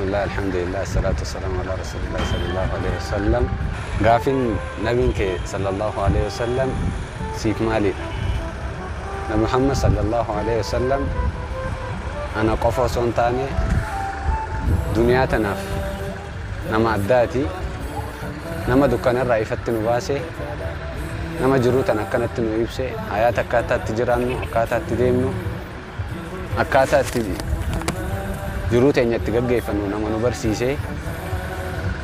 Bismillah, alhamdulillah, salatu wassalamu ala rasulillah sallallahu alaihi wasallam. Gaafin nabiin kee sallallahu alaihi wasallam siif maalidha? Nabi Muhammad sallallahu alaihi wasallam ana qofa osoo hin taane duniyaa tanaaf nama addaati. Nama dukkanarraa ifatti nu baase, nama jiruu tan akkanatti nu ibse, hayaata akkaataa itti jiraannu, akkaataa itti deemnu, akkaataa itti jiruu teenya itti gaggeeffannu nama nu barsiise,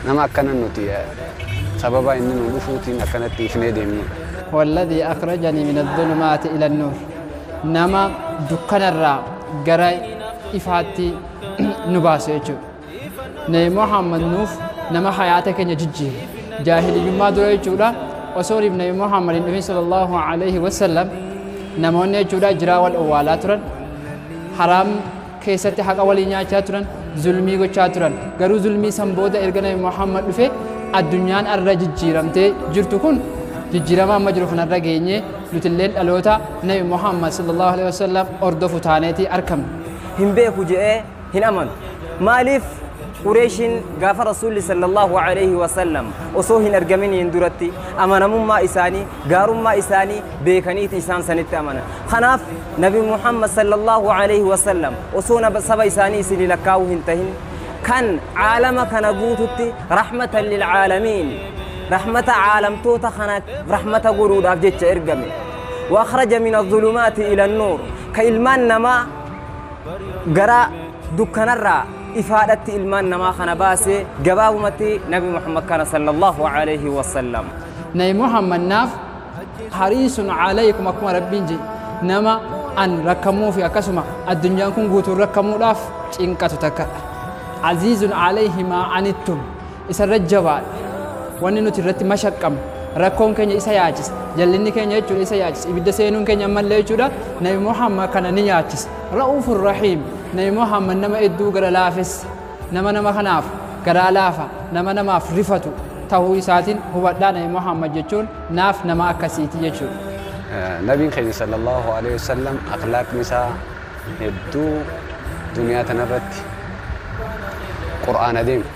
nama akkana nuti sababa inni nu dhufuutiin akkanatti ifnee deemnudha. والذي أخرجني من الظلمات إلى النور nama dukkanarraa gara ifaatti nu baase jechuudha. Nabi Muhammad nuuf nama hayaata keenya jijjiire. Jaahiliyyummaa dura jechuudha osoo Nabi Muhammad hin dhufin sallallahu alaihi wasallam namoonni jechuudha jiraa wal owwaalaa turan, haraam keessatti haqa walii nyaachaa turan, zulmii gochaa turan. Garuu zulmii san booda erga Nabi Muhammad dhufe addunyaan arra jijjiiramtee jirtu kun jijjiirama amma jiru kanarra geenye nutilleen dhaloota Nabi Muhammad sallallahu alaihi wasallam hordofu taaneeti argamne. Hin beeku je'ee hin amanu. Maaliif Qureeshiin gaafa Rasuulli sallallahu alaihi wasallam osoo hin argaminiin duratti amanamummaa isaanii gaarummaa isaanii beekaniiti isaan sanitti amanan. Kanaaf Nabi Muhammad sallallahu alaihi wasallam osoo saba isaanii isinii lakkaa'uu hin tahin kan caalama kana guututti rahmatan lilcaalamiin rahmata caalamtoota kana rahmata godhuudhaaf jecha ergame. وأخرج من الظلمات إلى النور كإلمان نما gara dukkanarraa ifaadhatti ilmaan namaa kana baase gabaabumatti Nabi Muhammad kana sallallahu alaihi wasallam. Nabi Muhammad naaf hariisun alaykum akkuma Rabbiin jedhe nama an rakkamuu fi akkasuma addunyaan kun guutuun rakkamuudhaaf cinqatu takkadha. Aziizun alayhi maa anittum isarra jabaadha. Wanni nuti irratti mashaqqamnu rakkoon keenya isa yaachisa, jallinni keenya jechuudha isa yaachisa, ibidda seenuun keenya ammallee jechuudha Nabi Muhammad kana ni nyaachisa. Ra'uufur Rahiim Nabi Muhammad nama hedduu gara laafessa, nama nama kanaaf garaa laafa, nama namaaf rifatu ta'uu isaatiin hubadhaa. Nabi Muhammad jechuun naaf nama akkasiiti jechuudha. Nabiin keenya sallallahu alaihi wasallam akhlaaqni isaa hedduu duniyaa tanarratti Qur'aana deema.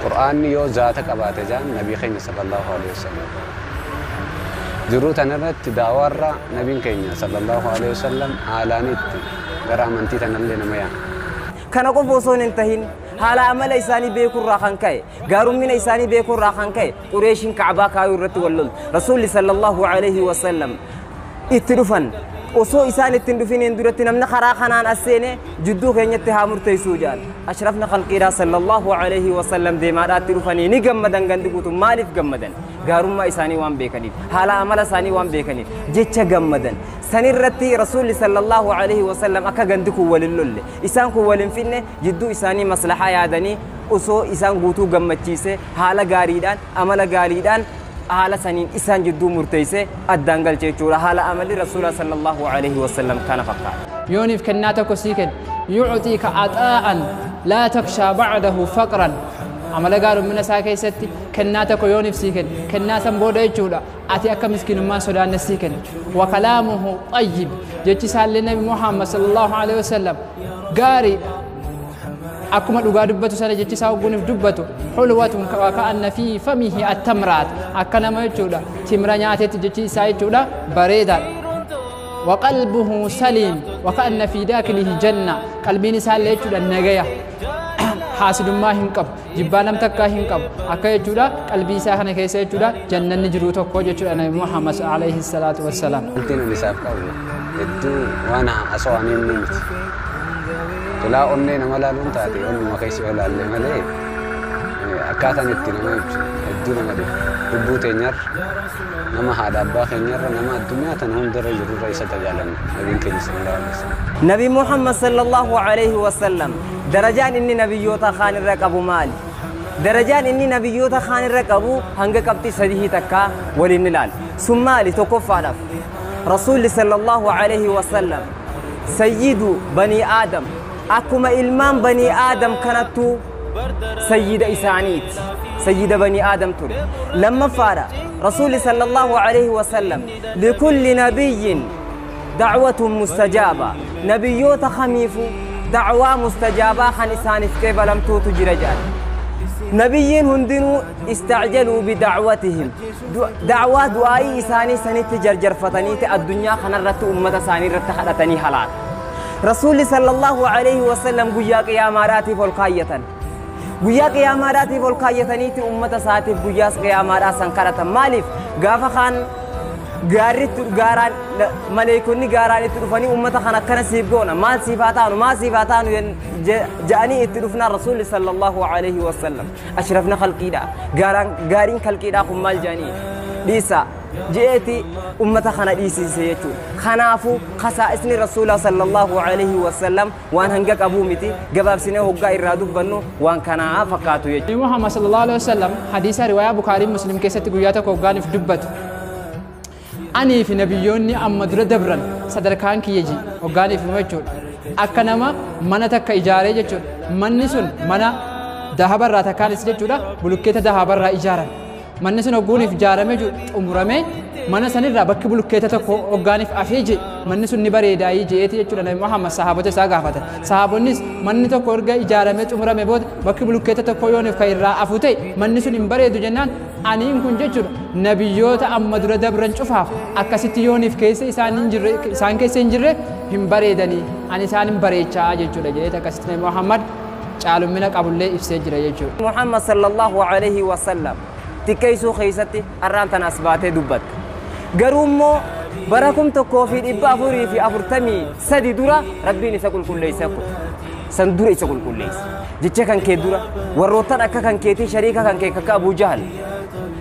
Qur'aanni yoo zaata qabaate jaan nabii keenya sallallahu alaihi wasallam. Jiruu tanarratti daawaarra nabiin keenya sallallahu alaihi wasallam haalaanitti gara amantii tanallee nama yaama. Kana qofa osoo hin tahin haala amala isaanii beekurraa kan ka'e gaarummina isaanii beekurraa kan ka'e Qureeshiin Ka'abaa kaayuu irratti wal loltu. Rasuulli sallallahu alaihi wasallam itti dhufan osoo isaan ittiin dhufiniin duratti namni karaa kanaan as seene jidduu keenyatti haa murteessuu jedhan. Ashrafni khalqiidhaa sallallahu alaihi wasallam deemaadhaatti dhufanii ni gammadan gandi guutuu. Maaliif gammadan? Gaarummaa isaanii waan beekaniif, haala amala isaanii waan beekaniif jecha gammadan. Sanirratti Rasuulli sallallahu alaihi wasallam akka gandi kun walin lolle isaan kun walin finne jidduu isaanii maslahaa yaadanii osoo isaan guutuu gammachiise haala gaariidhaan amala gaariidhaan haala saniin isaan jidduu murteessee addaan galche jechuudha. Haala amalli Rasuula sallallahu alaihi wasallam kana fakkaata. Yooniif kennaa tokko sii kenna yucxiika axaa'an laa takshaa bacdahu faqran amala gaarummina isaa keessatti kennaa tokko yooniif sii kenna kennaa san booda jechuudha ati akka miskiinummaan sodaanne sii kenna. Wa kalaamuhu xayyib jechi isaallee Nabi Muhammad sallallahu alaihi wasallam gaariidha. Akkuma dhugaa dubbatu sana jechi isaa hogguuniif dubbatu xulwatun ka'anna fi famihi attamraat akka nama jechuudha timra nyaatetti jechi isaa jechuudha bareedaadha. وقلبه سليم وكأن في داخله جنة قلبين سال يجودا نغيا حاسد ما هنقب جبا لم تكا هنقب أكا يجودا قلبي ساخنا كيسا يجودا جنة نجرو توكو جودا نبي محمد عليه الصلاة والسلام. قلتنا نساب قبل الدو وانا أصواني النمت تلا أمني نملا لون تاتي أمي ما كيسي ولا اللي ملي أكاتا نتي نما يبشي الدو نما دي lubbuu teenyarra nama haadha abbaa keenyarra nama addunyaa tana hundarra jirurra isa tajaalanna nabiin keenya sallallahu alaihi wasallam. Nabi Muhammad sallallahu alaihi wasallam darajaan inni nabiyyoota kaan irra qabu maali? Darajaan inni nabiyyoota kaan irra qabu hanga qabxii sadii takkaa waliin ilaala. Sun maali? Tokkoffaadhaaf Rasuulli sallallahu alaihi wasallam sayyidu banii Aadam akkuma ilmaan banii Aadam kanattuu sayyida isaaniiti. Sayyida banii Aadam ture. Lammaffaadha Rasuulli sallallahu alaihi wasallam likulli nabiyyin da'watun mustajaaba nabiyyoota kamiifu Da'waa mustajaabaa kan isaaniif qeebalamtuutu jira jedhan. Nabiyyiin hundinuu istacjaluu bidacwatihim, da'waa du'aa'ii isaanii sanitti jarjarfataniiti addunyaa kanarratti ummata isaanii irratti kadhatanii halaala. Rasuulli sallallahu alaihi wasallam guyyaa qiyaamaadhaatiif ol kaayyatan. Guyyaa qiyaamaadhaatiif ol kaayyataniiti ummata isaatiif guyyaa qiyaamaadhaa san kadhatan. Maaliif gaafa kaan gaarritti gaaraan maleeykonni gaaraan itti dhufanii ummata kana akkana siif goona, maal siif haa taanu, maal siif haa taanu ja'anii itti dhufnaan, Rasuulli sallallahu alaihi wasallam ashrafna khalqiidha, gaaraan gaariin khalqiidha kun maal ja'anii dhiisa je'eeti ummata kana dhiisise jechuudha. Kanaafuu kasaa'isni Rasuula sallallahu alaihi wasallam waan hanga qabuu miti, gabaabsinee hoggaa irraa dubbannu waan kanaa fakkaatu jechuudha. Nabi Muhammad sallallahu alaihi wasallam hadiisa riwaayaa Bukaarii Muslim keessatti guyyaa tokko hoggaaniif dubbatu, anii fi nabiyyoonni amma dura dabran sadarkaan kiyya ji hoggaaniif himu jechuudha. Akka nama mana takka ijaaree jechuudha. Manni sun mana dahabarraa takkaanis jechuudha, bulukkeeta dahabarraa ijaaran. Manni sun hogguuniif ijaaramee jiru xumuramee, mana sanirraa bakki bulukkeeta tokko hoggaaniif afee je, manni sun ni bareedaayii je'eeti jechuudha Nabi Muhammad sahaabota isaa gaafatan. Sahaabonnis manni tokko erga ijaaramee xumurame booda bakki bulukkeeta tokko yooniif kan irraa afu ta'e manni sun hin bareedu jennaan, aniin kun jechuudha nabiyyoota amma dura dabran cufaaf akkasitti yooniif keessa isaan hin jirre, isaan keessa hin jirre hin bareedanii, ani isaan hin bareechaa jechuudha jedheeti akkasitti Nabi Muhammad caalummina qabullee ibsee jira jechuudha. Muhammad sallallahu alaihi wasallam xiqqeessuu keessatti arraan tana as baatee dubbatte. Garuu immoo bara 1443 dura Rabbiin isa qulqulleesse kun. San dura isa qulqulleesse. Jecha kan kee dura warroottan akka kan keetii, shariika kan kee, akka Abuu Jahal,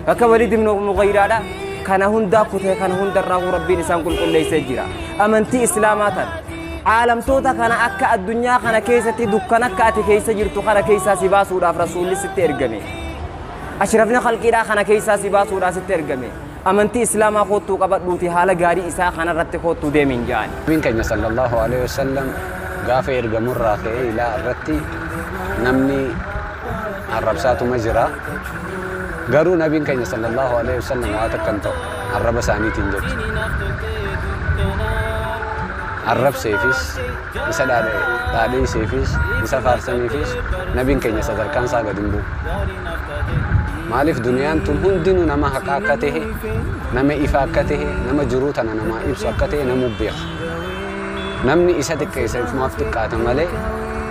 akka Walid ibn Mughayraadha. Kana hundaa kutee kana hundarraa Rabbiin isaan qulqulleessee jira. Amantii Islaamaa tan caalamtoota kana akka addunyaa kana keessatti dukkana akka ati keessa jirtu kana keessaa si baasuudhaaf Rasuulli sitti ergame. Ashrafni khalqiidhaa kana keessaa si baasuudhaaf sitti ergame. Amantii Islaamaa koottuu qabadhuuti haala gaarii isaa kanarratti koottuu deemin ja'an. Nabiin keenya sallallahu alaihi wasallam gaafa ergamurraa ka'ee ilaa irratti namni arrabsaatuma jira. Garuu nabiin keenya sallallahu alaihi wasallam waa takka hin ta'u arraba isaaniitiin jechuudha. Arrabseefis, isa dhaadheesseefis, isa faarsaniifis nabiin keenya sadarkaan isaa gad hin bu'u. Maaliif duniyaan tun hundinuu nama haqaa akka ta'e, nama ifa akka ta'e, nama jiruu tana namaa ibsu akka ta'e namuu beeka. Namni isa xiqqeessa ifumaaf xiqqaata malee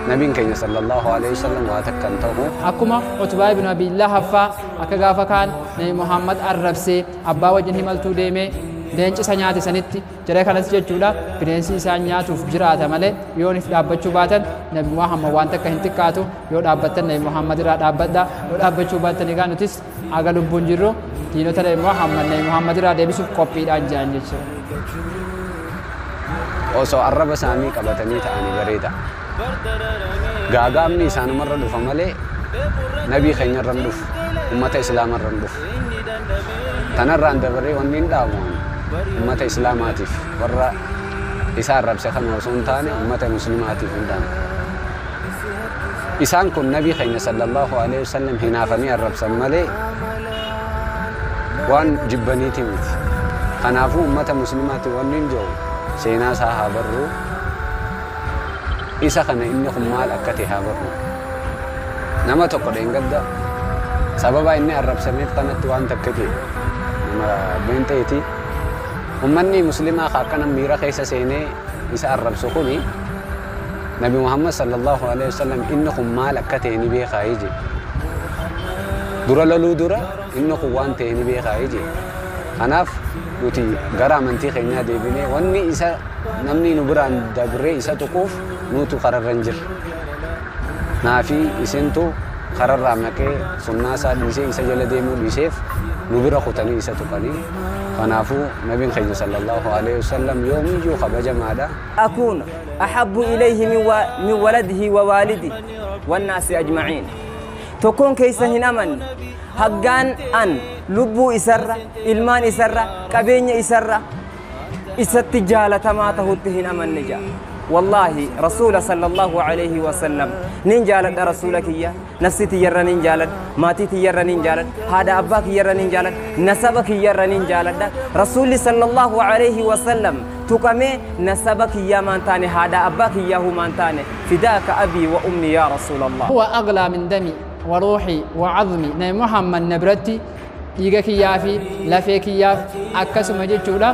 nabiin keenya sallallahu alaihi wasallam waa takka hin ta'u. Akkuma Utbaa ibn Abi Lahab faa akka gaafa kaan Nabi Muhammad arrabsee abbaa wajjin himaltuu deemee leenci isa nyaate sanitti, jara kanas jechuudha bineensi isaan nyaatuuf jiraata malee yoonif dhaabbachuu baatan Nabi Muhammad waan takka hin xiqqaatu. Yoo dhaabbattan Nabi Muhammad irraa dhaabbadha, yoo dhaabbachuu baattan egaa nutis aga lubbuun jirru diinota Nabi Muhammad Nabi Muhammad irraa deebisuuf qophiidhaan jiran jechuudha. Osoo arraba isaanii qabatanii ta'anii bareeda. Gaagaamni isaanumarra dhufa malee nabii keenyarra hin dhufu, ummata Islaamarra hin dhufu. Tanarraan dabaree wanni hin dhaabu ummata Islaamaatiif warra isa arrabse kana osoo hin taane ummata Muslimaatiif hin dhaamu. Isaan kun nabii keenya sallallahu alaihi wasallam hinaafanii arrabsan malee waan jibbaniiti miti. Kanaafuu ummata Muslimaatiif wanni hin jiru seenaa isaa haa barru. Isa kana inni kun maal akka ta'e haa barru. Nama tokko dheengadda sababa inni arrabsameef kanatti waan takka ta'e nama beenxeeti. Ummanni Muslimaa akkana miira keessa seenee isa arrabsu kuni Nabi Muhammad sallallahu alaihi wasallam inni kun maal akka ta'e ni beekaa je. Dura loluu dura inni kun waan ta'e ni beekaa je. Kanaaf nuti gara amantii keenyaa deebinee wanni isa namni nu biraan dabree isa tuquuf nutu kararra hin jirre. Naafi isintu kararraa maqee sunnaa isaa dhiisee isa jala deemuu dhiiseef nu bira kutanii isa tuqanii. Kanaafuu nabiin keenya sallallahu alaihi wasallam yoomiyyuu kabajamaadha. أكون أحب إليه من ولده ووالده والناس أجمعين. تكون كيس هنمن هجان أن لبو إسرة إلمان إسرة كبين إسرة إستجالة ما تهت هنمن نجا. والله رسول صلى الله عليه وسلم ننجالت رسولك يا نفسي تيرا ننجالت ماتي تيرا ننجالت هذا أباك يرا ننجالت نسبك يرا ننجالت رسول صلى الله عليه وسلم. Tuqamee nasaba kiyyaa maan taane, haadha abbaa kiyyaa humaan taane, fidaaka abii wa ummi yaa rasuulallah. هو أغلى من دمي وروحي وعظمي. نبي محمد نبرتي dhiiga kiyyaa fi lafee kiyyaaf akkasuma jechuudha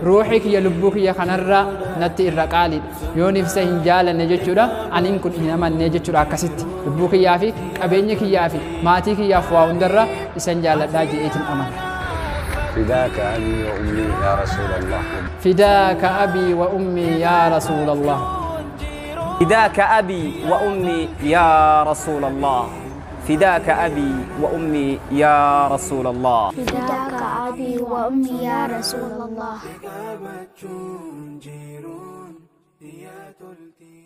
ruuxii kiyya, lubbuu kiyya kanarra natti irra qaaliidha. Yoon ibsa hin jaalanne jechuudha, aniin kun hin amanne jechuudha. Akkasitti lubbuu kiyyaa fi qabeenya kiyyaa fi maatii kiyyaaf waa hundarra isan jaaladhaa je'eetiin amana. فداك أبي وأمي يا رسول الله. فداك أبي وأمي يا رسول الله. فداك أبي وأمي يا رسول الله. فداك أبي وأمي يا رسول الله. فداك أبي وأمي يا رسول الله. Gammachuun jiruun yaa tolti.